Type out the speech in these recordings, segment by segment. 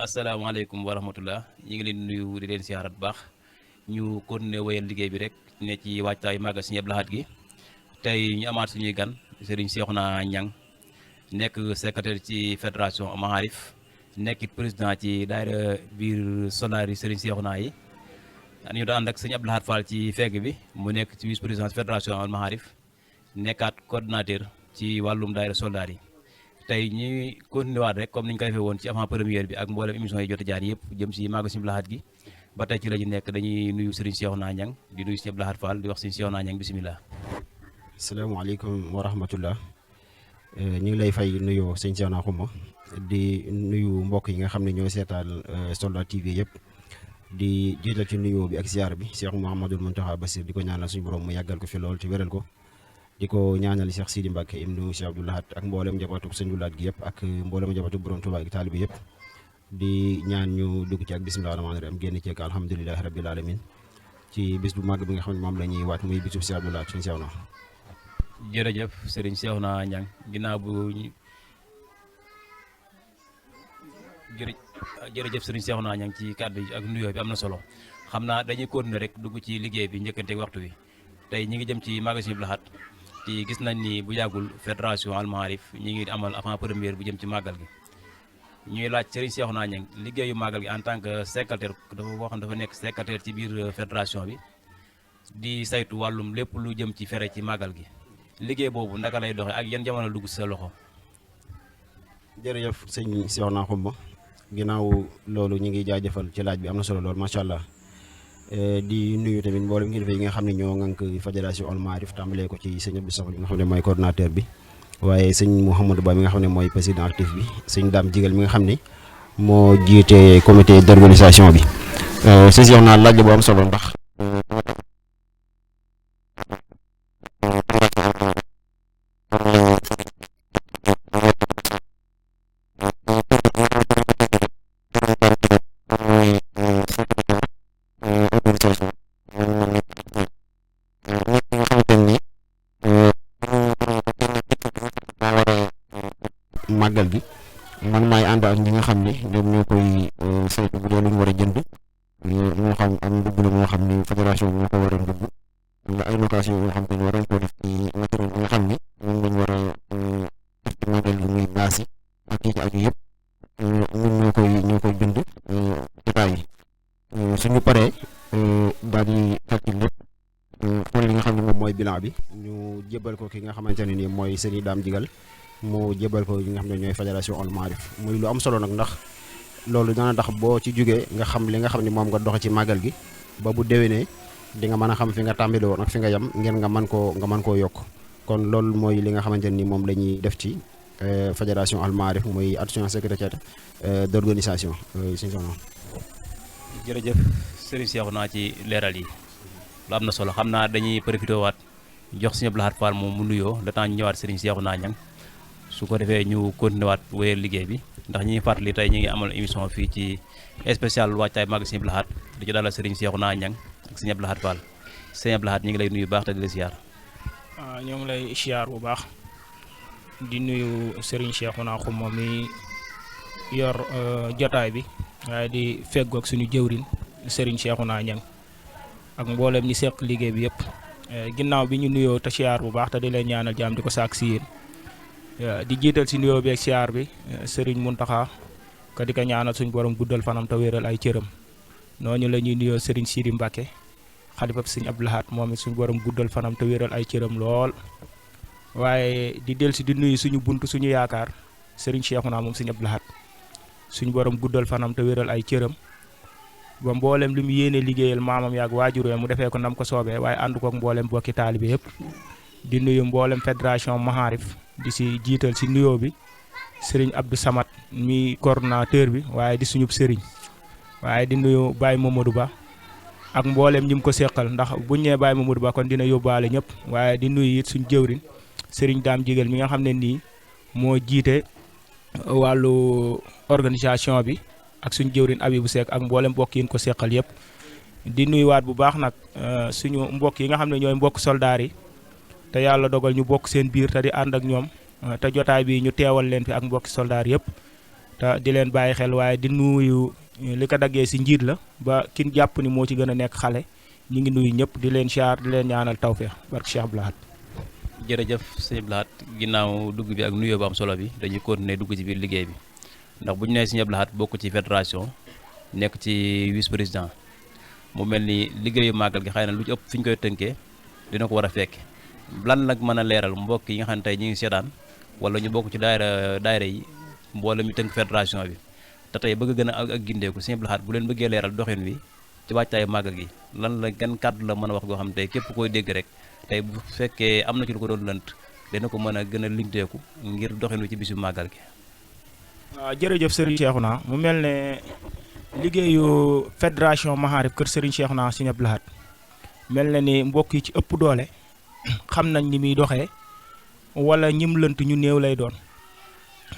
asalaamaaleykum wa rahmatullah ñu ngi leen di nuyu di leen siyaarat bu baax ñu continuer wéyal liggéey bi rek ne ci waajtaay màggal Sëriñ Abdou Lahad gi tey ñu amaat suñuy gan Serigne Cheikhouna Niang nekk secrétaire ci fédération Maarif nekk président ci daayira biir soldaar yi Serigne Cheikhouna yi ñu doon ànd ak Sëriñ Abdou Lahad Fall ci fegg bi mu nekk ci vice président fédération Maarif nekkaat coordinateur ci wàllum daayira soldaar yi tey ñuy continué waat rek comme ni ñu ko defee woon ci avant première bi ak mboolem émission yi jot a jaar yëpp jëm si màggal Sëriñ Abdou Lahad gi ba tey ci la ñu nekk dañuy nuyu Serigne Cheikhouna Niang di nuyu Sëriñ Abdou Lahad Fall di wax Serigne Cheikhouna Niang bisimilah. asalaamaaleykum wa rahmatullah ñu ngi lay fay nuyoo sëñ Cheikhouna Khouma di nuyu mbokk yi nga xam ne ñoo seetaan Soldat TV yëpp di jiital ci nuyoo bi ak ziar bi Cheikh Mouhamadoul Mountakha Bassir di ko ñaanal suñu borom mu yàggal ko fi lool ci wéral ko. di ko ñaanal Cheikh Sidi Mbacke ibnu Cheikh Abdou Lahad ak mboolem njabootu Sëñ Abdou Lahad gi yëpp ak mboolem njabootu borom Touba gi taalibe yëpp di ñaan ñu dugg ci ak bisimilah rahmaani rahiim génn ci ak alhamdulilahi rabbil alamin ci bis bu màgg bi nga xam ne moom la ñuy waat muy bisub Cheikh Abdou Lahad suñu Cheikhouna. jërëjëf Serigne Cheikhouna Niang ginnaaw bu jërëjëf Serigne Cheikhouna Niang ci kàddu yi ak nuyoo bi am na solo xam naa dañuy continuer rek dugg ci liggéey bi njëkkante waxtu wi tey ñi ngi jëm ci màggal Sëriñ Abdou Lahad ci gis nañ ni bu yàggul fédération Al Maarif ñi ngi amal avant première bu jëm ci màggal gi ñuy laaj Serigne Cheikhouna Niang liggéeyu màggal gi en tant que secrétaire dafa boo xam dafa nekk secrétaire ci biir fédération bi di saytu wàllum lépp lu jëm ci fere ci màggal gi liggéey boobu naka lay doxee ak yan jamono dugg ci sa loxo. jërëjëf sëñ Cheikhouna Khouma ginnaaw loolu ñu ngi jaajëfal ci laaj bi am na solo lool macha allah. di nuyu tamit mboolem kilifa yi nga xam ne ñoo ŋànk fédération Al Maarif tàmbalee ko ci sëñ Abdou Samad bi nga xam ne mooy coordonnateur bi waaye sëñ Mouhamadou Ba mi nga xam ne mooy président actif bi sëñ Dame Jigal mi nga xam ne moo jiite comité d'organisation bi sëñ Cheikhouna laaj la bu am solo ndax màggal gi man maay ànd ak ñi nga xam ne ñoom ñoo koy saytu bu dee lu ñu war a jënd moo xam am ndugg la moo xam ne fédération moo ko war a ndugg wala ay location yoo xam ne war nañ koo def ci matériel bi nga xam ne moom lañ war a def ci màggal gi muy baas yi ak yi ci aju yëpp ñun ñoo koy jënd détails yi suñu paree daal di calcul lépp xool li nga xam ne moom mooy bilan bi ñu jébbal ko ki nga xamante ne nii mooy sëñ Dame Jigal mu jébal ko ñi nga xam ne ñooy fédération Al Maarif muy lu am solo nag ndax loolu dana tax boo ci jógee nga xam li nga xam ne moom nga doxe ci màggal gi ba bu déwénee di nga mën a xam fi nga tàmbali woon ak fi nga yem ngeen nga mën koo yokk kon loolu mooy li nga xamante ni moom la ñuy def ci fédération Al Maarif muy action secrétaire d'organisation suñu soxna. jërëjëf Serigne Cheikhouna ci leeral yi lu am na solo xam naa dañuy profité waat jox Sëriñ Abdou Lahad Fall moom mu nuyoo le temps ñu ñëwaat Serigne Cheikhouna Niang su ko defee ñu continué waat wéyal liggéey bi ndax ñi ngi fàttali tey ñu ngi amal émission fii ci spécial waajtaay màggal Sëriñ Abdou Lahad di ci dalal Serigne Cheikhouna Niang ak Sëriñ Abdou Lahad Fall Sëriñ Abdou Lahad ñu ngi lay nuyu baax te di la siyaar. waaw ñoo ngi lay siyaar bu baax di nuyu Serigne Cheikhouna Khouma mi yor jotaay bi waaye di feggoog suñu jëwrin Serigne Cheikhouna Niang ak mboolem ñi seq liggéey bi yëpp ginnaaw bi ñu nuyoo te siyaar bu baax te di leen ñaanal jàmm di ko sàkk si yéen. di jiital si nuyoo bi ak siyaar bi Serigne Mountakha ka di ko ñaanal suñu borom guddal fanam te wéeral ay cëram noonu la ñuy nuyoo Serigne Sidi Mbacke xalifa Sëriñ Abdou Lahad moom it suñu borom guddal fanam te wéeral ay cëram lool waaye di dellu si di nuyu suñu bunt suñu yaakaar Serigne Cheikhouna moom Sëriñ Abdou Lahad suñu borom guddal fanam te wéeral ay cëram ba mboolem li mu yéene liggéeyal maamam yaag waajuree mu defee ko nam ko soobee waaye ànd kook mboolem bokki taalibe yëpp di nuyu mboolem fédération Maarif di si jiital si nuyoo bi Serigne Abdou Samad mi coordonnateur bi waaye di suñub Serigne waaye di nuyu Baye Mamadou Ba ak mboolem ñi mu ko seqal ndax buñ nee Baye Mamadou Ba kon dina yóbbaale ñëpp waaye di nuyu it suñ jëwrin Serigne Dame Jigal mi nga xam ne nii moo jiite wàllu organisation bi ak suñ jëwrin Abibou Seck ak mboolem mbokk yi ñu ko seqal yëpp di nuyuwaat bu baax nag suñu mbokk yi nga xam ne ñooy mbokk soldaar yi te yàlla dogal ñu bokk seen biir te di ànd ak ñoom te jotaay bi ñu teewal leen fi ak mbokki soldaar yëpp te di leen bàyyi xel waaye di nuyu li ko daggee si njiit la ba kin jàpp ni moo ci gën a nekk xale ñu ngi nuyu ñëpp di leen siyaar di leen ñaanal tawféex barke Cheikh Abdou Lahad. jërëjëf sëñ Abdou Lahad ginnaaw dugg bi ak nuyoo bu am solo bi dañuy continuer dugg ci biir liggéey bi ndax bu ñu nee sëñ Abdou Lahad bokk ci fédération nekk ci vice président mu mel ni liggéeyu màggal gi xëy na lu ci ëpp fi ñu koy tënkee dina ko war a fekk lan nag mën a leeral mbokk yi nga xam ne tey ñu ngi seetaan wala ñu bokk ci daayira yi mboolem mi tënk fédération bi te tey bëgg gën a ak gindeeku sëñ Abdou Lahad bu leen bëggee leeral doxin wi ci wàccaayu màggal gi lan la gan kàddu la mën a wax goo xam ne tey képp koy dégg rek tey bu fekkee am na ci lu ko doon lënt dina ko mën a gën a limteeku ngir doxin wi ci bisu màggal gi. waaw jërëjëf Serigne Cheikhouna mu mel ne liggéeyu fédération Maharib kër Serigne Cheikhouna sëñ Abdou Lahad mel na ni mbokk yi ci ëpp doole xam nañ ni muy doxee wala ñim lënt ñu néew lay doon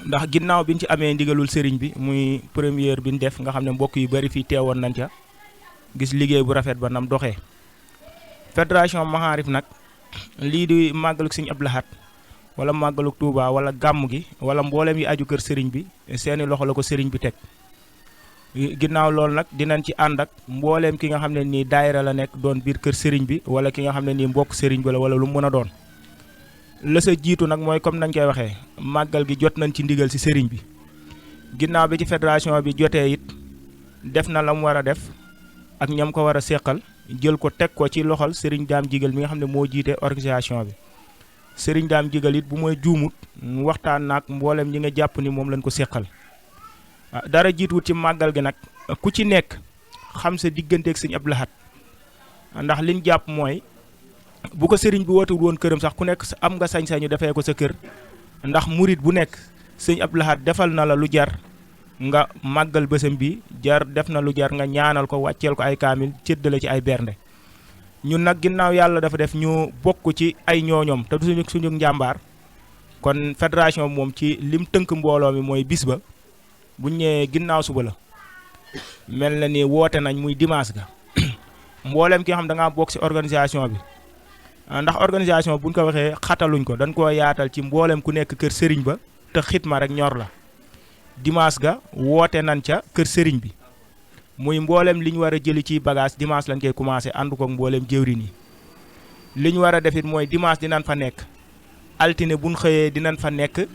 ndax ginnaaw bi ñu ci amee ndigalul Serigne bi muy première bi ñu def nga xam ne mbokk yu bari fii teewoon nañ ca gis liggéey bu rafet ba nam doxee fédération Maharib nag lii di màggaluk sëñ Abdou Lahad wala màggaluk Touba wala gàmm gi wala mboolem yi aju kër Serigne bi seeni loxo la ko Serigne bi teg. ginnaaw loolu nag dinañ ci ànd ak mbooleem ki nga xam ne nii daayira la nekk doon biir kër sëriñ bi wala ki nga xam ne nii mbokk sëriñ bi la wala lu mu mën a doon la sa jiitu nag mooy comme nañ koy waxee màggal gi jot nañ ci ndigal si sëriñ bi ginnaaw bi ci fédération bi jotee it def na la mu war a def ak ñam ko war a seqal jël ko teg ko ci loxol sëriñ Daam Jigal mi nga xam ne moo jiite organisation bi sëriñ Daam Jigal it bu mooy juumut waxtaan naag mbooleem ñi nga jàpp ni moom lañ ko seqal dara jiituwut ci màggal gi nag ku ci nekk xam sa digganteeg sëñ Abdou Lahad ndax liñ jàpp mooy bu ko sëriñ bi wootewul woon këram sax ku nekk am nga sañ-sañu defee ko sa kër ndax murit bu nekk sëñ Abdou Lahad defal na la lu jar nga màggal bésam bi jar def na lu jar nga ñaanal ko wàcceel ko ay kaamil séddale ci ay bernde ñun nag ginnaaw yàlla dafa def ñu bokk ci ay ñooñoom te du suñu njàmbaar kon fédération bi moom ci lim tënk mbooloo mi mooy bis ba buñ ñëwee ginnaaw suba la mel na ni woote nañ muy dimanche ga mboolem ki nga xam da ngaa bokk ci organisation bi ndax organisation buñ ko waxee xataluñ ko dañ koo yaatal ci mboolem ku nekk kër sëriñ ba te xitma rek ñor la dimanche ga woote nañ ca kër sëriñ bi muy mboolem li ñu war a jëli ci bagage dimanche lañ koy commencé ànd ko mboolem jëwriñ yi li ñu war a def it mooy dimanche dinañ fa nekk altine buñ xëyee dinañ fa nekk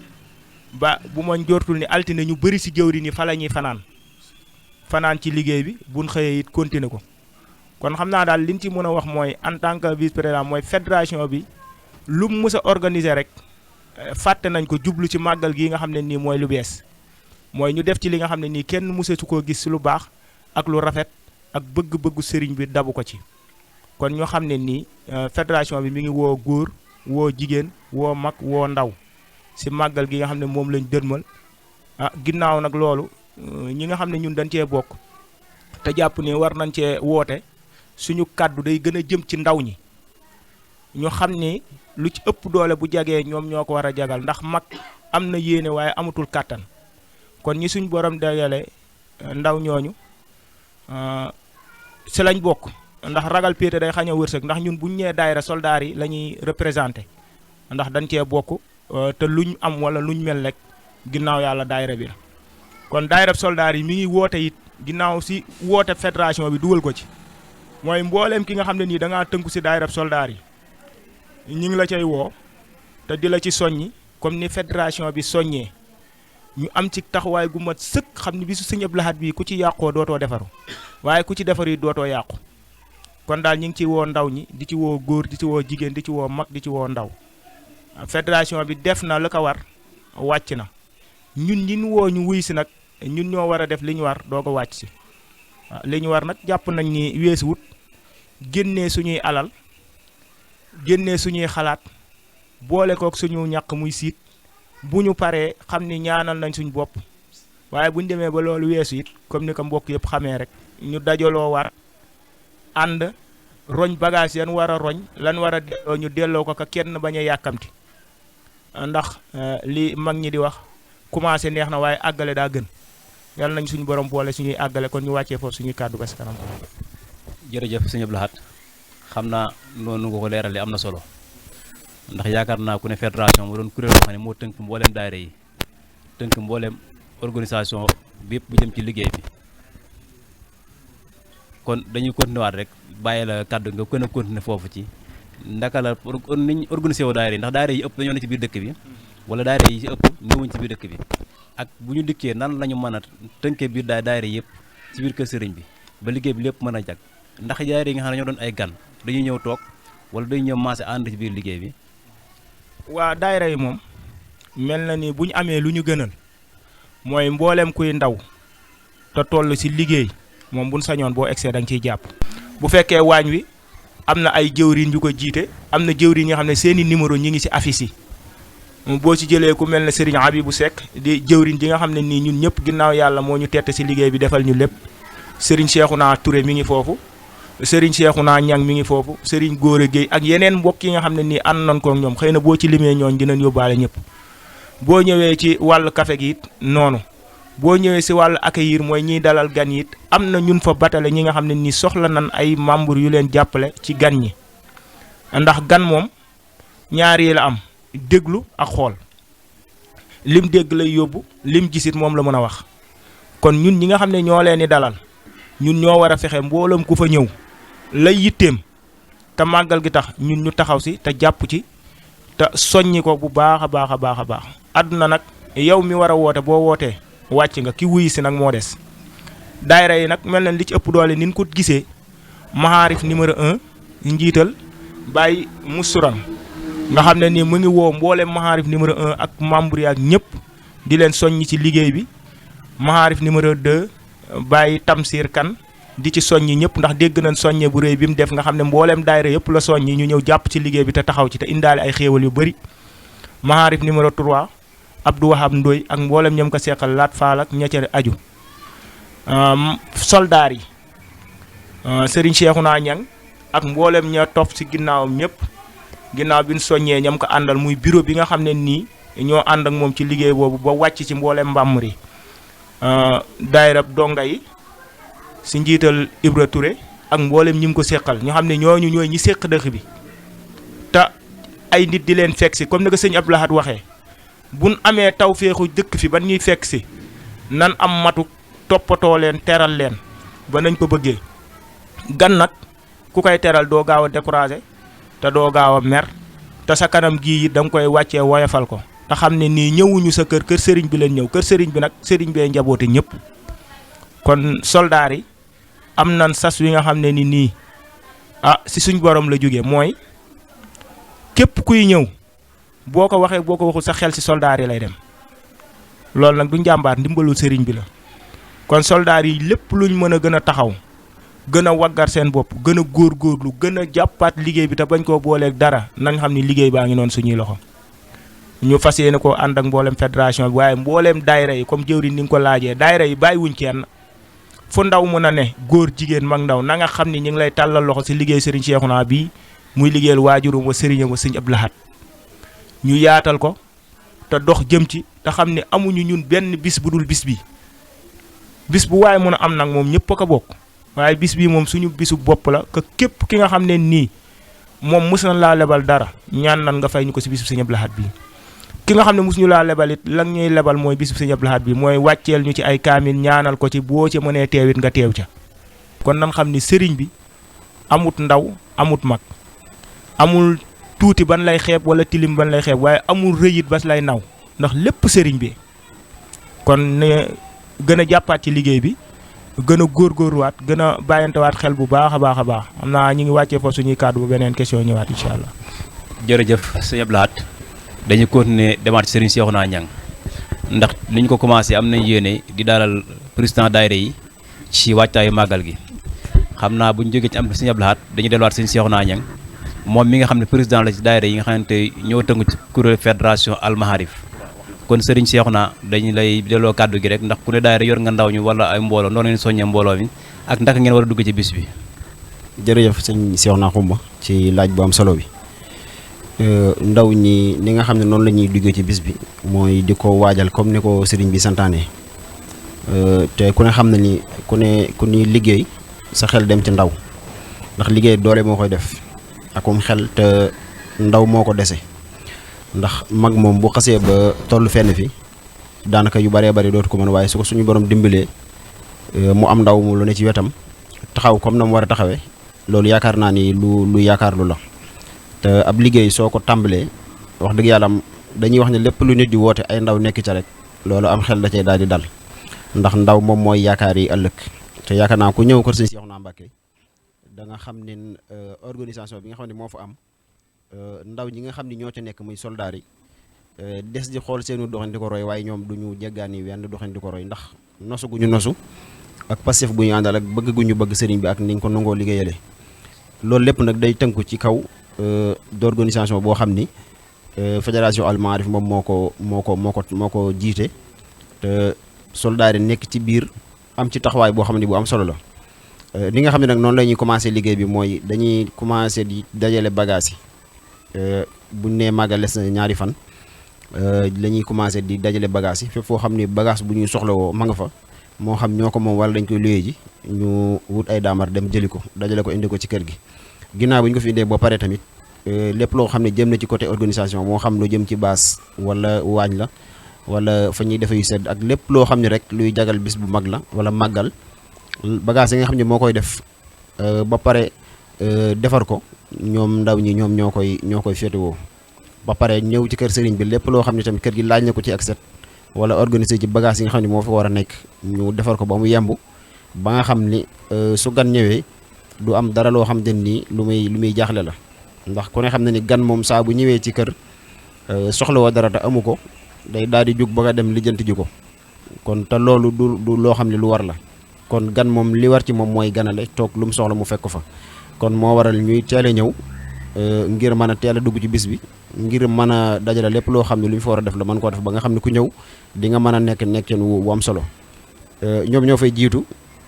ba bu ma njortul ni altine ñu bëri si jëwriñ yi fa la ñuy fanaan ci liggéey bi buñ xëyee it continuer ko kon xam naa daal liñ ci mën a wax mooy en tant que vice président mooy fédération bi lu mu mës a organiser rek fàtte nañ ko jublu ci màggal gii nga xam ne nii mooy lu bees mooy ñu def ci li nga xam ne nii kenn mësatu koo gis si lu baax ak lu rafet ak bëgg-bëggu sëriñ bi dabu ko ci kon ñu xam ne nii fédération bi mi ngi woo góor woo jigéen woo mag woo ndaw si màggal gi nga xam ne moom lañ dërmal ginnaaw nag loolu ñi nga xam ne ñun dañ cee bokk te jàpp ni war nañ cee woote suñu kàddu day gën a jëm ci ndaw ñi ñu xam ni lu ci ëpp doole bu jagee ñoom ñoo ko war a jagal ndax mag am na yéene waaye amatul kàttan kon ñi suñ borom dajale ndaw ñooñu si lañ bokk ndax ragal péete day xañ a wërsëg ndax ñun buñ ñee daayira soldaar yi la ñuy représenté ndax dañ cee bokk te luñ am wala luñ mel rek ginnaaw yàlla daayira bi la kon daayira soldaar yi mi ngi woote it ginnaaw si woote fédération bi dugal ko ci mooy mbooleem ki nga xam ne nii da ngaa tënku si daayira soldaar yi ñu ngi la cay woo te di la ci soññi comme ni fédération bi soññee ñu am ci taxawaay gu mat sëkk xam ne bisu sëñ Abdou Lahad bii ku ci yàqoo dootoo defaru waaye ku ci defaru yi dootoo yàqu kon daal ñu ngi ci woo ndaw ñi di ci woo góor di ci woo jigéen di ci woo mag di ci woo ndaw fédération bi def na la ko war wàcc na ñun ñi ñu woo ñu wuy si nag ñun ñoo war a def li ñu war doo ko wàcc si waaw li ñu war nag jàpp nañ ni weesuwut génnee suñuy alal génnee suñuy xalaat boole kook suñu ñàq muy siit bu ñu paree xam ni ñaanal nañ suñ bopp waaye bu ñu demee ba loolu weesu it comme ni ko mbokk yëpp xamee rek ñu dajaloo war ànd roñ bagage yan war a roñ lan war a delloo ñu delloo ko ka kenn bañ a yàkkamti ndax li mag ñi di wax commencé neex na waaye àggale daa gën yàlla nañ suñu borom boole suñuy àggale kon ñu wàccee foofu suñuy kàddu ba si kanam. jërëjëf sëñ Abdou Lahad xam naa noonu nga ko leerale am na solo ndax yaakaar naa ku ne fédération mu doon kuréel boo xam ne moo tënk mbooleem daayira yi tënk mbooleem organisation bi yëpp bu jëm ci liggéey bi kon dañuy continuer waat rek bàyyi la kàddu nga gën a continuer foofu ci ndaka la niñ organisé woo daayira yi ndax daayira yi ëpp dañoo ne ci biir dëkk bi wala daayira yi ci ëpp ñëwuñ ci biir dëkk bi ak bu ñu dikkee nan lañu mën a tënkee biir daayira yëpp ci biir kër sëriñ bi ba liggéey bi lépp mën a jag ndax daayira yi nga xam ne ñoo doon ay gan dañuy ñëw toog wala dañuy ñëw maase ànd ci biir liggéey bi. waa daayira yi moom mel na ni bu ñu amee lu ñu gënal mooy mboolem kuy ndaw te toll ci liggéey moom buñ sañoon boo egsee da nga ciy jàpp. bu fekkee waañ wi am na ay jëwriñ yu ko jiite am na jëwriñ yoo xam ne seeni numéro ñi ngi ci affiche yi boo ci jëlee ku mel ne Serigne Habibou Seck di jëwriñ ji nga xam ne nii ñun ñëpp ginnaaw yàlla moo ñu tett ci liggéey bi defal ñu lépp Serigne Cheikhouna Touré mi ngi foofu Serigne Cheikhouna Niang mi ngi foofu Serigne Gora Gueye ak yeneen mbokk yi nga xam ne nii ànd nañ ko ak ñoom xëy na boo ci limee ñooñ dinañ yóbbaale ñëpp. boo ñëwee ci wàllu café gi it noonu boo ñëwee ci wàllu accueillir mooy ñiy dalal gan yi it am na ñun fa batale ñi nga xam ne nii soxla nañ ay membres yu leen jàppale ci gan ñi ndax gan moom ñaar yi la am déglu ak xool lim dégg lay yóbbu lim gisit moom la mën a wax kon ñun ñi nga xam ne ñoo leen di dalal ñun ñoo war a fexe mboolam ku fa ñëw lay yitteem te màggal gi tax ñun ñu taxaw ci te jàpp ci te soññi ko bu baax a baax a baax a baax àdduna nag yow mi war a woote boo wootee wàcc nga ki wuyu si nag moo des daayira yi nag mel na li ci ëpp doole ni ñu ko gisee Maharif numéro 1 njiital Baye Moussourane nga xam ne nii mu ngi woo mboolem Maharif numéro 1 ak membre yi ak ñëpp di leen soññi ci liggéey bi Maharif numéro 2 Baye Tamsir Kane di ci soññi ñëpp ndax dégg nañ soññe bu rëy bi mu def nga xam ne mbooleem daayira yëpp la soññi ñu ñëw jàpp ci liggéey bi te taxaw ci te indaale ay xéewal yu bëri Maharif numéro 3 Abdou Wahab Ndoy ak mboolem ñoom ko seqal Laat Faal ak ña ca aju soldaar yi Serigne Cheikhouna Niang ak mboolem ña topp ci ginnaawam ñëpp ginnaaw bi ñu soññee ñam ko àndal muy bureau bi nga xam ne nii ñoo ànd ak moom ci liggéey boobu ba wàcc ci mboolem mbàmmar yi daayira donga yi si njiital Ibra Touré ak mboolem ñi mu ko seqal ñu xam ne ñooñu ñooy ñi seq dëkk bi te ay nit di leen fekk si comme ni ko sëñ Abdou Lahad waxee buñ amee taw féexu dëkk fi ba ñuy fekk si nan am matu toppatoo leen teral leen ba nañ ko bëggee gan nag ku koy teral doo gaaw a découragé te doo gaaw a mer te sa kanam gii it da nga koy wàccee woyofal ko te xam ne nii ñëwuñu sa kër sëriñ bi leen ñëw kër sëriñ bi nag sëriñ bee njaboote ñëpp kon soldaar yi am nan sas wi nga xam ne ni nii si suñ borom la jógee mooy képp kuy ñëw boo ko waxee boo ko waxul sa xel si soldaar yi lay dem loolu nag du njàmbaar ndimbalul sëriñ bi la kon soldaar yi lépp luñ mën a gën a taxaw gën a waggar seen bopp gën a góorgóorlu gën a jàppaat liggéey bi te bañ koo booleeg dara nañ xam ni liggéey baa ngi noonu suñuy loxo ñu fas yéene koo ànd ak mboolem fédération bi waaye mbooleem daayira yi comme jëwriñ ni nga ko laajee daayira yi bàyyiwuñ kenn fu ndaw mën a ne góor jigéen mag ndaw na nga xam ni ñu ngi lay tàllal loxo si liggéey Serigne Cheikhouna bii muy liggéeyal waajurum wa sëriñam wa Serigne Abdou Lahad ñu yaatal ko te dox jëm ci te xam ne amuñu ñun benn bis bu dul bis bi bis bu waaye mën a am nag moom ñëpp a ko bokk waaye bis bii moom suñu bisu bopp la que képp ki nga xam ne nii moom mos na laa lebal dara ñaan nan nga fay ñu ko si bisu Serigne Abdou Lahad bii ki nga xam ne mosuñu laa lebal it lan ñuy lebal mooy bisu Serigne Abdou Lahad bi mooy wàcceel ñu ci ay kaamil ñaanal ko ci boo ci mënee teewit nga teew ca kon nan xam ni sëriñ bi amut ndaw amut mag amul tuuti ban lay xeeb wala tilim ban lay xeeb waaye amul rëyit bas lay naw ndax lépp sëriñ bi kon ne gën a jàppaat ci liggéey bi gën a góorgóorluwaat gën a bàyyantewaat xel bu baax a baax a baax xam naa ñu ngi wàccee foofu suñuy kàddu bu beneen question ñëwaat incha allah. jërëjëf sëñ Abdou Lahad dañu continuer demaat ci Serigne Cheikhouna Niang ndax li ñu ko commencé am nañ yéene di dalal président daayira yi ci waajtaayu màggal gi xam naa bu ñu jógee ci am sëñ Abdou Lahad dañu delluwaat Serigne Cheikhouna Niang moom mi nga xam ne président la ci daayira yi nga xamante ñoo tëngu ci kuréel fédération Al Maharif kon Serigne Cheikhouna dañu lay delloo kàddu gi rek ndax ku ne daayira yor nga ndaw ñu wala ay mbooloo noonu ngeen soññee mbooloo mi ak ndaka ngeen war a dugg ci bis bi. jërëjëf sëñ Cheikhouna Khouma ci laaj bu am solo bi. ndaw ñi ni nga xam ne noonu la ñuy duggee ci bis bi mooy di ko waajal comme ni ko sëriñ bi santaane te ku ne xam ne ni ku ni liggéey sa xel dem ci ndaw ndax liggéey doole moo koy def akum xel te ndaw moo ko dese ndax mag moom bu xasee ba toll fenn fi daanaka yu bëree bëri dootu ko mën waaye su ko suñu borom dimbalee mu am ndaw mu lu ne ci wetam taxaw comme na mu war a taxawee loolu yaakaar naa ni lu yaakaar lu la te ab liggéey soo ko tàmbalee wax dëgg yàlla dañuy wax ne lépp lu nit di woote ay ndaw nekk ca rek loolu am xel da cay daal di dal ndax ndaw moom mooy yaakaar yi ëllëg te yaakaar naa ku ñëw kër sëñ Cheikhouna Mbacké da nga xam ne organisation bi nga xam ne moo fa am ndaw ñi nga xam ne ñoo ca nekk muy soldaar yi des di xool seenu doxin di ko roy waaye ñoom du ñu jéggaani wenn doxin di ko roy ndax nosu gu ñu nosu ak passif bu ñu àndal ak bëgg gu ñu bëgg sëriñ bi ak niñ ko nangoo liggéeyale loolu lépp nag day tënku ci kaw d'organisation boo xam ni fédération Al Maarif moom moo ko jiite te soldaar yi nekk ci biir am ci taxawaay boo xam ne bu am solo la li nga xam ne nag noonu la ñuy commencé liggéey bi mooy dañuy commencé di dajale bagage yi buñ nee màggal les na ñaari fan la ñuy commencé di dajale bagage yi fépp foo xam ni bagage bu ñuy soxlawoo ma nga fa moo xam ñoo ko moom wala dañ koy luyee ji ñu wut ay daamar dem jëli ko dajale ko indi ko ci kër gi ginnaaw bu ñu ko fi indee ba pare tamit lépp loo xam ne jëm na ci côté organisation moo xam lu jëm ci baas wala waañ la wala fa ñuy defe yu sedd ak lépp loo xam ne rek luy jagal bis bu mag la wala màggal bagage yi nga xam ne moo koy def ba pare defar ko ñoom ndaw ñi ñoom ñoo koy féetewoo ba pare ñëw ci kër sëriñ bi lépp loo xam ne tamit kër gi laaj na ko ci ak set wala organiser ci bagage yi nga xam ne moo fa war a nekk ñu defar ko ba mu yemb ba nga xam ni su gan ñëwee du am dara loo xam ne nii lu muy jaaxle la ndax ku ne xam ne ni gan moom saa bu ñëwee ci kër soxla woo dara te amu ko day daal di jug ba nga dem lijjanti ji ko kon te loolu du loo xam ne lu war la kon gan moom li war ci moom mooy ganale toog lu mu soxla mu fekk ko fa kon moo waral ñuy teel a ñëw ngir mën a teel a dugg ci bis bi ngir mën a dajale lépp loo xam ne lu ñu fa war a def la mën koo def ba nga xam ne ku ñëw di nga mën a nekkin wu am solo ñoom ñoo fay jiitu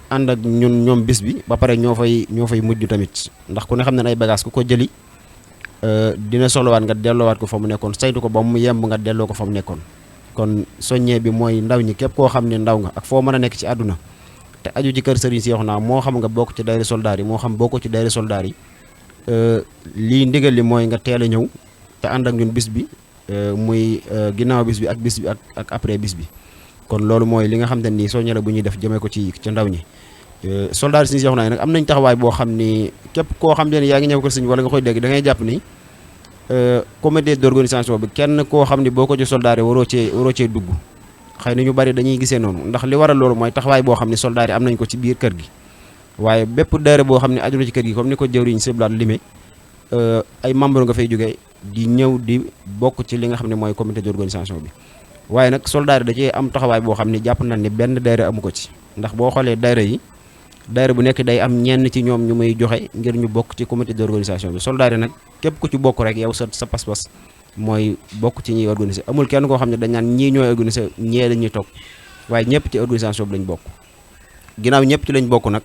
ànd ak ñoom bis bi ba pare ñoo fay mujj tamit ndax ku ne xam ne ay bagage ku ko jëli dina soxlawaat nga delloowaat ko fa mu nekkoon saytu ko ba mu yemb nga delloo ko fa mu nekkoon kon soññee bi mooy ndaw ñi képp koo xam ne ndaw nga ak foo mën a nekk ci àdduna te aju ci kër Serigne Cheikhouna moo xam nga bokk ci daayira soldaar yi moo xam bokk ci daayira soldaar yi lii ndigal li mooy nga teel a ñëw te ànd ak ñun bis bi muy ginnaaw bis bi ak après bis bi kon loolu mooy li nga xam te ni soññe la bu ñuy def jëmee ko ci ndaw ñi soldaar yi Serigne Cheikhouna yi nag am nañ taxawaay boo xam ni képp koo xam ne yaa ngi ñëw kër Serigne wala nga koy dégg da ngay jàpp ni comité d'organisation bi kenn koo xam ni boo ko ci soldaar yi waroo cee dugg xëy na ñu bari dañuy gisee noonu ndax li waral loolu mooy taxawaay boo xam ne soldaar yi am nañ ko ci biir kër gi waaye bépp daayira boo xam ne aju na ci kër gi comme ni ko jëwriñ siblaat limé ay membre nga fay jógee di ñëw di bokk ci li nga xam ne mooy comité d'organisation bi waaye nag soldaar yi da cee am taxawaay boo xam ne jàpp nañ ni benn daayira amu ko ci ndax boo xoolee daayira bu nekk day am ñenn ci ñoom ñu muy joxe ngir ñu bokk ci comité d'organisation bi soldaar yi nag képp ku ci bokk rek yow sa pas-pas mooy bokk ci ñuy organiser amul kenn koo xam ne dañ naan ñii ñooy organiser ñee dañuy toog waaye ñëpp ci organisation bi lañ bokk ginnaaw ñëpp ci lañ bokk nag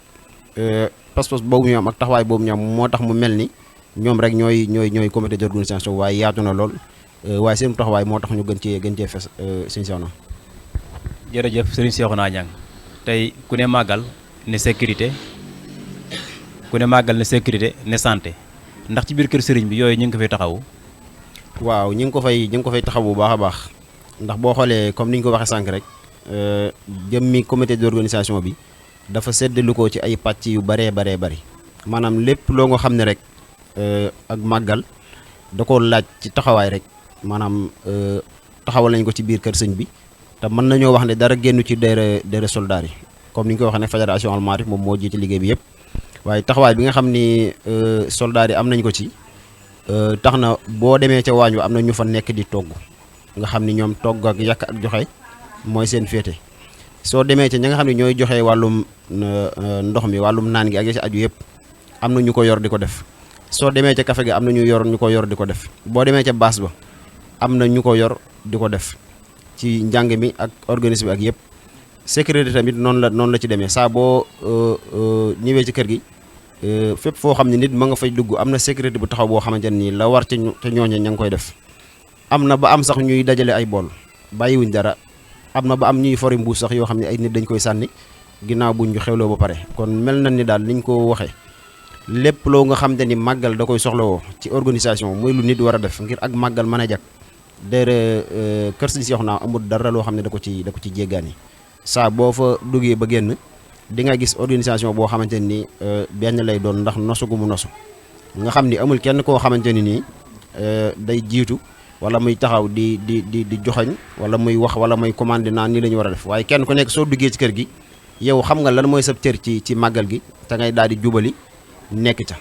pas-pas boobu ñu am ak taxawaay boobu ñu am moo tax mu mel ni ñoom rek ñooy comité d'organisation waaye yaatu na lool waaye seen taxawaay moo tax ñu gën cee fes Serigne Cheikhouna. jërëjëf Serigne Cheikhouna Niang tey ku ne màggal ne sécurité ne santé ndax ci biir kër Serigne bi yooyu ñu ngi ko fay taxawu. waaw ñu ngi ko fay taxaw bu baax a baax ndax boo xoolee comme ni ñu ko waxee sànq rek jëmmi comité d'organisation bi dafa séddalu ko ci ay pàcc yu bari maanaam lépp loo nga xam ne rek ak màggal da ko laaj ci taxawaay rek maanaam taxawal nañ ko ci biir kër sëñ bi te mën nañoo wax ne dara génnu ci daayira soldaar yi comme ni ñu ko waxee ne fédération Al Maarif moom moo jiite liggéey bi yëpp waaye taxawaay bi nga xam ni soldaar yi am nañ ko ci tax na boo demee ca waañ wa am na ñu fa nekk di togg nga xam ni ñoom togg ak yàq ak joxe mooy seen féete soo demee ca ña nga xam ne ñooy joxe wàllum ndox mi wàllum naan gi ak ci aju yëpp am na ñu ko yor di ko def soo demee ca café gi am na ñu ko yor di ko def boo demee ca baas ba am na ñu ko yor di ko def ci njàng mi ak organisme bi ak yëpp sécurité tamit noonu la ci demee saa boo ñëwee ci kër gi fépp foo xam ne nit ma nga fay dugg am na sécurité bu taxaw boo xamante ne nii la war te ñooñe ña ngi koy def am na ba am sax ñuy dajale ay bool bàyyiwuñ dara am na ba am ñuy fori mbuus sax yoo xam ne ay nit dañ koy sànni ginnaaw buñ ñu xewloo ba pare kon mel na ni daal niñ ko waxee lépp loo nga xam te ni màggal da koy soxlawoo ci organisation muy lu nit war a def ngir ak màggal mën a jag déedéet kër Sëriñ Seexuna amul dara loo xam ne da ko ci jéggaani saa boo fa duggee ba génn di nga gis organisation boo xamante ni benn lay doon ndax nosu gu mu nosu nga xam ni amul kenn koo xamante ni nii day jiitu wala muy taxaw di joxañ wala muy wax wala muy commandé naan nii la ñu war a def waaye kenn ku nekk soo duggee ci kër gi yow xam nga lan mooy sa cër ci màggal gi te ngay daal di jubali nekk ca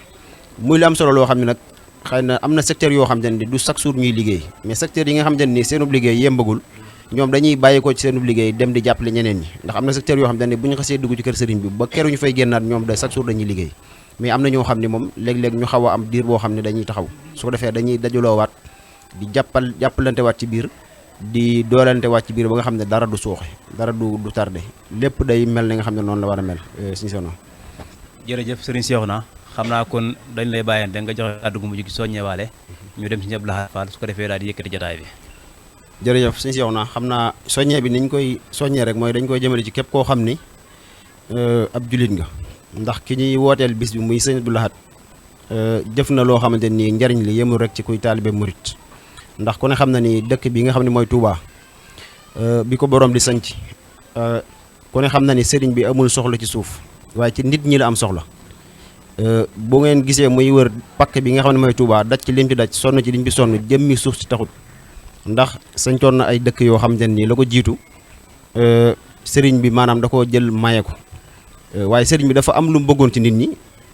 muy lu am solo loo xam ne nag xëy na am na secteur yoo xam ne du chaque jour ñuy liggéey mais secteur yi nga xam ne ni seenub liggéey yembagul ñoom dañuy bàyyi ko ci seenub liggéey dem di jàppale ñeneen ñi ndax am na secteur yoo xam ne bu ñu xasee dugg ci kër sëriñ bi ba keru ñu fay génnaat ñoom da chaque jour dañuy liggéey mais am na ñoo xam ne moom léeg-léeg ñu xaw a am diir boo xam ne dañuy taxaw su ko defee dañuy dajaloowaat di jàppalante waat ci biir di doolante waat ci biir ba nga xam ne dara du suuxe dara du tardé lépp day mel ne nga xam ne noonu la war a mel suñu sono jërëjëf Serigne Cheikhouna xam naa kon dañ lay bàyyante nga joxe kàddu gu mujj gi soññewaale ñu dem ci Sëriñ Abdou Lahad Fall su ko defee daal di yëkkati jotaay bi. jërëjëf suñu Cheikhouna xam naa soññee bi niñ koy soññee rek mooy dañ koy jëmale ci képp koo xam ni ab julit nga ndax ki ñuy wooteel bis bi muy Sëriñ Abdou Lahad jëf na loo xamante ni njariñ li yemul rek ci kuy taalibe murit ndax ku ne xam na ni dëkk bi nga xam ne mooy Touba bi ko borom di sanc ku ne xam na ni sëriñ bi amul soxla ci suuf waaye ci nit ñi la am soxla bu ngeen gisee muy wër pakk bi nga xam ne mooy Touba daj ci lim ci daj sonn ci liñ bi sonn jëmmi suuf si taxut ndax sañcoon na ay dëkk yoo xam ne nii la ko jiitu sëriñ bi maanaam da koo jël maye ko waaye sëriñ bi dafa am lu mu bëggoon ci nit ñi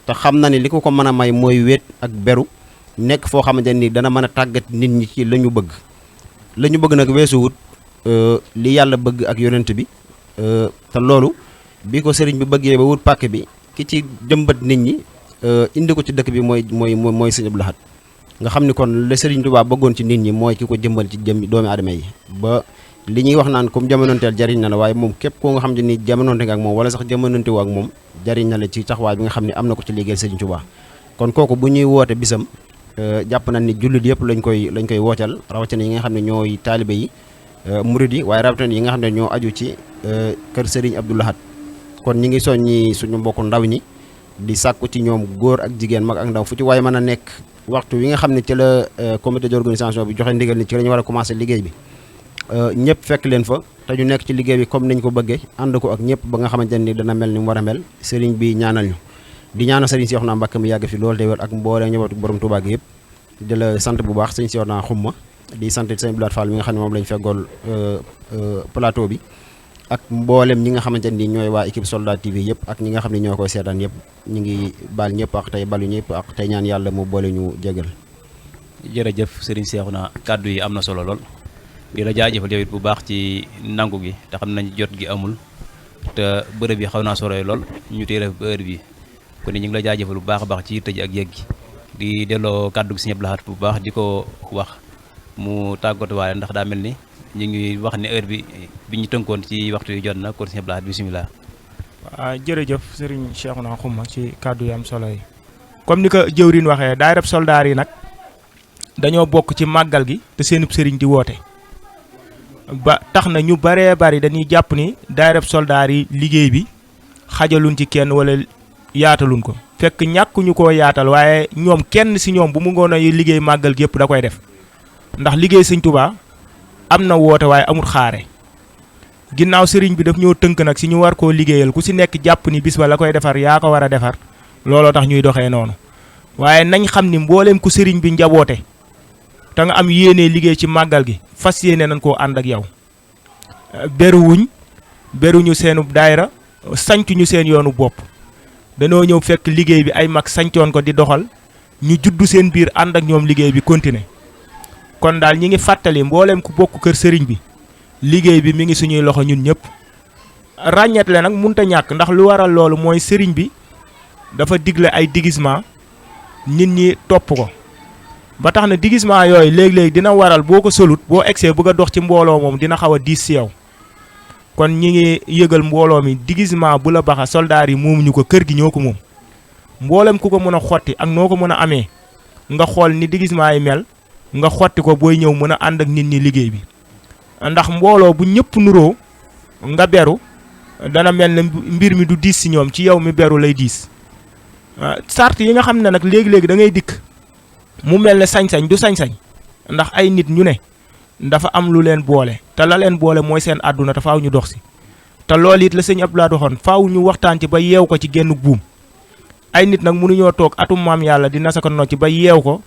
te xam na ni li ko mën a may mooy wéet ak beru nekk foo xamante ni dana mën a tàggat nit ñi ci la ñu bëgg nag weesuwut li yàlla bëgg ak yonent bi te loolu bi ko sëriñ bi bëggee ba wut pàkk bi ki ci jëmbat nit ñi indi ko ci dëkk bi mooy Sëriñ Abdou Lahad nga xam ni kon la sëriñ Tuubaa bëggoon ci nit ñi mooy ki ko jëmbal ci jëm doomi aadama yi ba li ñuy wax naan comme jamonoonteel jariñ na la waaye moom képp koo nga xam ne ni jamonoonte nga ak moom wala sax jamonoonte wu ak moom jariñ na la ci taxawaay bi nga xam ne am na ko ci liggéeyal sëriñ Tuubaa kon kooku bu ñuy woote bisam jàpp nañ ni jullit yëpp lañ koy wooteel rawatina yi nga xam ne ñooy taalibe yi murid yi waaye rawatina yi nga xam ne ñoo aju ci kër Sëriñ Abdou Lahad kon ñi ngi soññi suñu mbokku ndaw ñi di sàkku ci ñoom góor ak jigéen mag ak ndaw fu ci waaye mën a nekk waxtu wi nga xam ne ci la comité d'organisation bi joxe ndigal ni ci la ñu war a commencé liggéey bi ñëpp fekk leen fa te ñu nekk ci liggéey bi comme niñ ko bëggee ànd ko ak ñëpp ba nga xamante ni dana mel ni mu war a mel sëriñ bi ñaanal ñu di ñaanal sëriñ Cheikhouna Mbacké mu yàgg fi loolu te wér ak mbooleem ñëwatu borom Touba gi yëpp di la sant bu baax sëriñ Cheikhouna xumma di sant sëriñ Abdou Lahad Fall mi nga xam ne moom lañ feggool plateau bi ak mboolem ñi nga xamante ni ñooy waa équipe Soldat TV yëpp ak ñi nga xam ne ñoo koy seetaan yëpp ñu ngi baal ñëpp ak tey balu ñëpp ak tey ñaan yàlla mu boole ñu jégal. jërëjëf Serigne Cheikhouna kàddu yi am na solo lool di la jaajëfal yow it bu baax ci nangu gi te xam nañ jot gi amul te bërëb yi xaw naa soroy lool ñu téere ba heure bi kon ñu ngi la jaajëfal bu baax a baax ci tëj ak yëg gi di delloo kàddu gi Sëriñ Abdou Lahad bu baax di ko wax mu tàggatuwaale ndax daa mel ni ñu ngi wax ne heure bi ñu tënkoon ci waxtu yi jot na kon Sëriñ Abdou Lahad bisimilah. waaw jërëjëf Serigne Cheikhouna xumma ci kàddu yi am solo yi comme ni ko jëwriñ waxee daayira soldaar yi nag dañoo bokk ci màggal gi te seenub sëriñ di woote ba tax na ñu baree bari dañuy jàpp ni daayira soldaar yi liggéey bi xajaluñ ci kenn wala yaataluñ ko fekk ñàkkuñu koo yaatal waaye ñoom kenn si ñoom bu mu ngoon a liggéey màggal gi yëpp da koy def ndax liggéey Sëñ Tuubaa am na woote waaye amul xaare ginnaaw sëriñ bi daf ñoo tënk nag si ñu war koo liggéeyal ku si nekk jàpp ni bis ba la koy defar yaa ko war a defar looloo tax ñuy doxee noonu waaye nañ xam ni mbooleem ku sëriñ bi njaboote te nga am yéene liggéey ci màggal gi fas yéene nañ koo ànd ak yow beruñu seenu daayira sancuñu seen yoonu bopp danoo ñëw fekk liggéey bi ay mag sancoon ko di doxal ñu juddu seen biir ànd ak ñoom liggéey bi continuer kon daal ñi ngi fàttali mbooleem ku bokk kër sëriñ bi liggéey bi mi ngi suñuy loxo ñun ñëpp ràññetle nag munta ñàkk ndax lu waral loolu mooy sëriñ bi dafa digle ay déguisement nit ñi topp ko ba tax na déguisement yooyu léeg-léeg dina waral boo ko solut boo egsee bëgg a dox ci mbooloo moom dina xaw a diis si yow kon ñi ngi yëgal mbooloo mi déguisement bu la baxa soldaar yi moomuñu ko kër gi ñoo ko moom mboolem ku ko mën a xotti ak noo ko mën a amee nga xool ni déguisement yi mel nga xotti ko booy ñëw mën a ànd ak nit ñi liggéey bi ndax mbooloo bu ñëpp nuroo nga beru dana mel ne mbir mi du diis si ñoom ci yow mi beru lay diis sart yi nga xam ne nag léegi-léegi da ngay dikk mu mel ne sañ-sañ du sañ-sañ ndax ay nit ñu ne dafa am lu leen boole te la leen boole mooy seen àdduna te faaw ñu dox si te loolu it la sëñ Abdou Lahad waxoon faaw ñu waxtaan ci ba yeew ko ci genn buum ay nit nag mënuñoo toog atum maam yàlla di nasa ko nocc ba yeew ko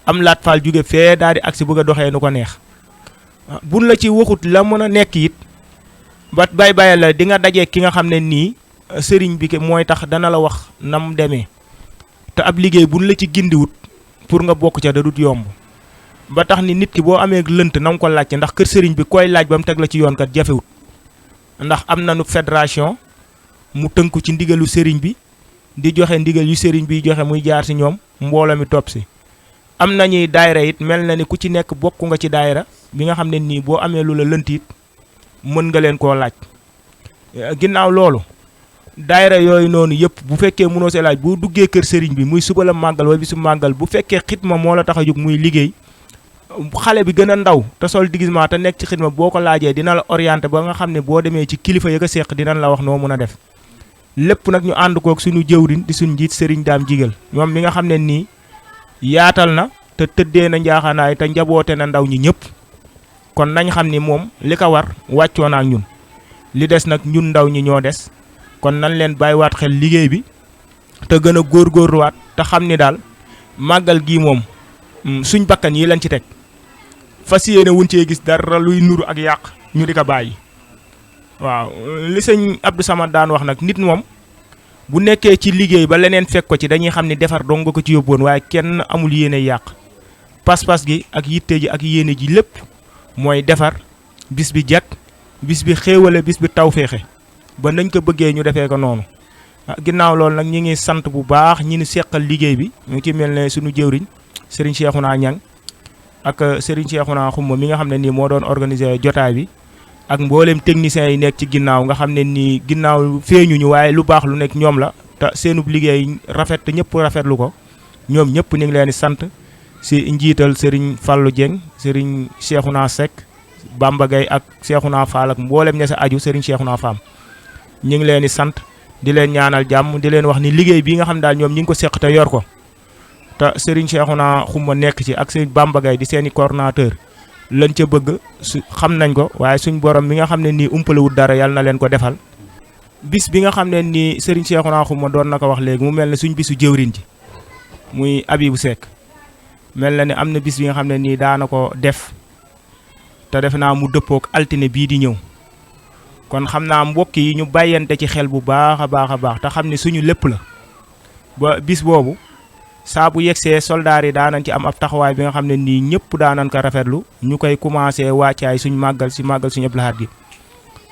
am laat faal jóge fee daal di agsi bëgg a doxee nu ko neex buñ la ci waxut la mën a nekk it ba bàyyi la di nga dajee ki nga xam ne nii sëriñ bi mooy tax dana la wax nam demee te ab liggéey buñ la ci gindiwut pour nga bokk ca da dut yomb ba tax ni nit ki boo amee lënt na nga ko laajte ndax kër sëriñ bi koy laaj ba mu teg la ci yoon kat jafewut ndax am nañu fédération mu tënku ci ndigalu sëriñ bi di joxe ndigal yu sëriñ bi joxe muy jaar si ñoom mbooloo mi topp si am nañuy daayira it mel na ni ku ci nekk bokk nga ci daayira bi nga xam ne nii boo amee lu la lënt it mën nga leen koo laaj ginnaaw loolu daayira yooyu noonu yëpp bu fekkee mënoo see laaj boo duggee kër sëriñ bi muy suba la màggal wala bisu màggal bu fekkee xitma moo la tax a jóg muy liggéey xale bi gën a ndaw te sol déguisement te nekk ci xitma boo ko laajee dina la orienté ba nga xam ne boo demee ci kilifa ya ko seq dinañ la wax noo mën a def lépp nag ñu ànd kook suñu jëwriñ di suñu njiit sëriñ daam jigal moom mi nga xam ne nii yaatal na te tëddee na njaaxaanaay te njaboote na ndaw ñi ñëpp kon nañ xam ni moom li ko war wàccoo na ak ñun li des nag ñun ndaw ñi ñoo des kon nañ leen bàyyiwaat xel liggéey bi te gën a góorgóorluwaat te xam ni daal màggal gii moom suñ bakkan yi lañ ci teg fas yéene wuñ cee gis dara luy nuru ak yàq ñu di ko bàyyi waaw li sëñ Abdou Samad daan wax nag nit moom bu nekkee ci liggéey ba leneen fekk ko ci dañuy xam ni defar dong nga ko ci yóbboon waaye kenn amul yéene yàq pas-pas gi ak yitte ji ak yéene ji lépp mooy defar bis bi jag bis bi xéewale bis bi tawféexe ba nañ ko bëggee ñu defee ko noonu ginnaaw loolu nag ñi ngi sant bu baax ñi ni seqal liggéey bi ñu ci mel ne suñu jëwriñ Serigne Cheikhouna Niang ak Serigne Cheikhouna Xumma mi nga xam ne nii moo doon organiser jotaay bi ak mboolem techniciens yi nekk ci ginnaaw nga xam ne nii ginnaaw feeñuñu waaye lu baax lu nekk ñoom la te seenub liggéey rafet te ñëpp rafetlu ko ñoom ñëpp ñu ngi leen di sant si njiital Serigne Fallou Dieng Serigne Cheikhouna Seck Bamba Gaye ak Cheikhouna Fall ak mboolem ña sa aju Serigne Cheikhouna Fam ñu ngi leen di sant di leen ñaanal jàmm di leen wax ni liggéey bii nga xam daal ñoom ñi ngi ko seq te yor ko te Serigne Cheikhouna Xumma nekk ci ak Serigne Bamba Gaye di seeni coordonnateur lañ ca bëgg su xam nañ ko waaye suñ borom mi nga xam ne nii umpalewut dara yàlla na leen ko defal bis bi nga xam ne nii Serigne Cheikhouna Xumma doon na ko wax léegi mu mel ne suñ bisu jëwriñ ji muy Abibou Seck mel na ni am na bis bi nga xam ne nii daana ko def te defe naa mu dëppook altine bii di ñëw kon xam naa mbokk yi ñu bàyyante ci xel bu baax a baax a baax te xam ne suñu lépp la ba bis boobu saa bu yegsee soldaar yi daanañ ci am ab taxawaay bi nga xam ne nii ñëpp daanañ ko rafetlu ñu koy commencé wàccaay suñ màggal si màggal suñu Abdou Lahad gi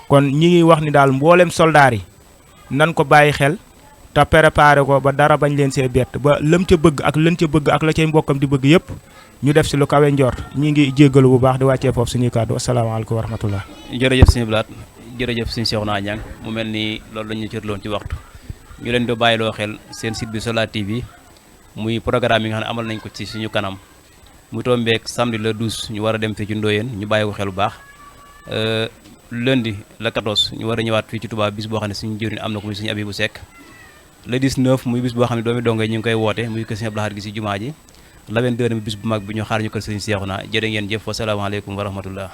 kon ñi ngi wax ni daal mboolem soldaar yi nan ko bàyyi xel te préparé ko ba dara bañ leen see bett ba lëm ca bëgg ak lën ca bëgg ak la cay mbokkam di bëgg yëpp ñu def si lu kawe njort ñi ngi jéggalu bu baax di wàccee foofu suñuy kàddu asalaamaaleykum wa rahmatullah jërëjëf sëñ Abdou Lahad jërëjëf sëñ Cheikhouna Niang mu mel ni loolu la ñu cërloon ci waxtu ñu leen di bàyyiloo xel seen site bi Solar TV muy programme yi nga xam ne amal nañ ko ci suñu kanam mu tombeek samedi le 12 ñu war a dem fii ci Ndoyeen ñu bàyyi ko xel bu baax lundi le 14 ñu war a ñëwaat fii ci Touba bis boo xam ne suñu jëriñ am na ko muy suñu Abibou Seck le 19 muy bis boo xam ne doomi dongo ñu ngi koy woote muy kër Sëñ Abdou Lahad gi si jumaa ji la 22 bis bu mag bi ñu xaar ñu kër Sëñ Cheikhouna jërë ngeen jëf wa salaamaaleykum wa rahmatullah